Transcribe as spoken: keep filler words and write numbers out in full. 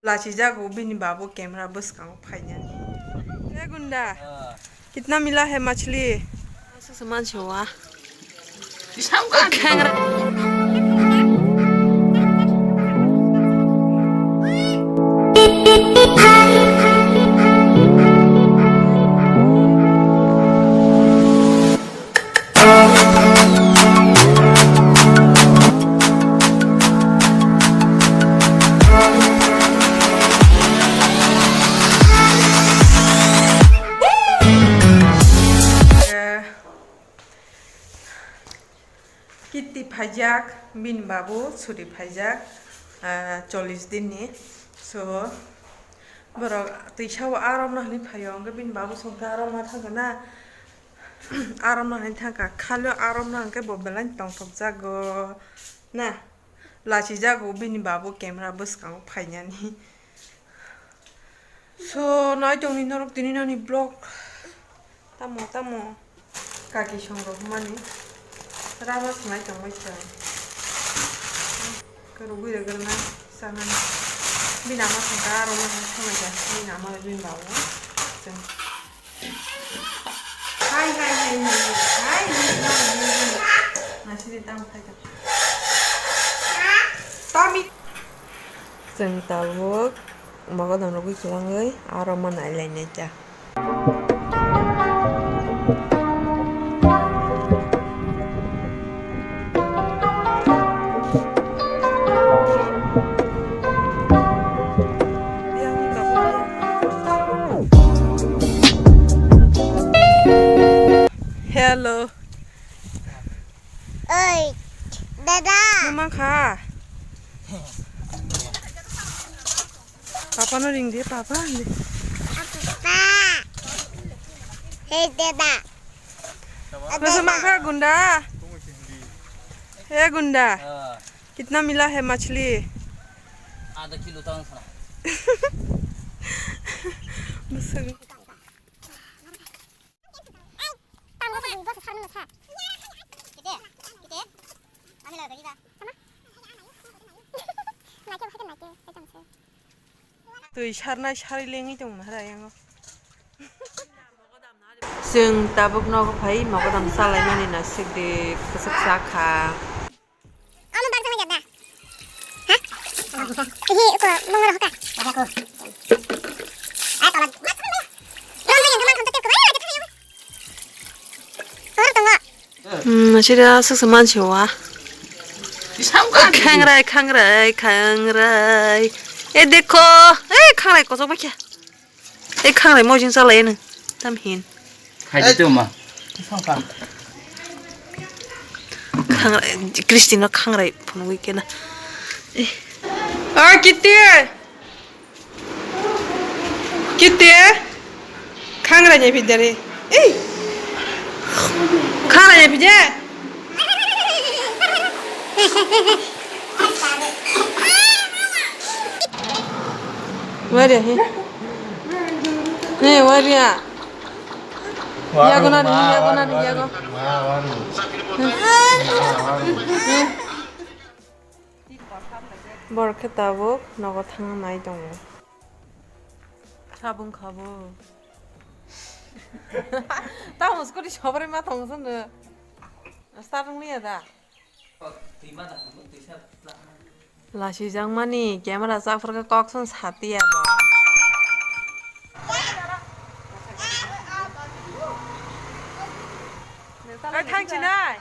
Lachijago bini babu camera bwskango phainani. He gunda, kitna mila hai machli? Aswk se mansi wa. Kitti phaijak, bini babu churi phaijak, ah, chollish din ni. So, borok twisa o arom na hinwi phaio, hwnkhe bini babu songkhe arom na thangkha na, arom na hinwi thangkha, khalo arom na hwnkhe bo belai tongthok jago na, lachi jago bini babu camera bwskango phainani. So, nai tongni norok tini nani vlog. Tamo, tamo. Kaki songrok mani. Rama se nai tongbai se. Kwrwgwi rwgwrwna sanani. Bini ama songkha aro ma songkha bini ama bini babu. Chwng. Hai, hai, hai, hai, hai. Hai, hai, hai, hai, hai. Nasini tamo khai ta. Tami. Chwng tabuk mogodam rwgwi kwlangwi aro ma nai lainai ta. Hello. Oi, dada. Mama kha. Papa no ring de, papa ring de. Papa. Hey, dada. Masa mangkha gunda. Hey, gunda. Ah. Kitna mila hai machli? Adha kilo tang sana. Busuk. Twi sarnai sarwi lengwi tong nahra yango. Chwng tabuk nogo phai mogodam chalaimani na sikdi kwchak chakha. Omo bak jangma jada. Ha? Ehe, uko, mongol hoka. Ada ko. Ai, tola. Ron jeng, ron jeng, ron jeng, ron jeng. Tor tongo. Hmm, sira suksa mansi wa. Kangrai, kangrai, kangrai. Eh, dekho. Eh, kangrai kosok bakya. Ei khangrai mojing chalai nw tam hin. Hai di tuma. Khangrai Christine no khangrai phunugwi kena. Eh. Oi Kitti. Kitti. Khangrai ni bidare. Eh. Khangrai ni bidare. Waria he. He waria. Yago na ri, yago na ri, yago. He. Borok khe tabuk nogo thangna nai tongo. Sabung khabo. Tamo scooty sobri ma tong sung. Start wng liya da. Lasi jangmani camera chakphar khe kok song satiya bo. Oi thang chinai.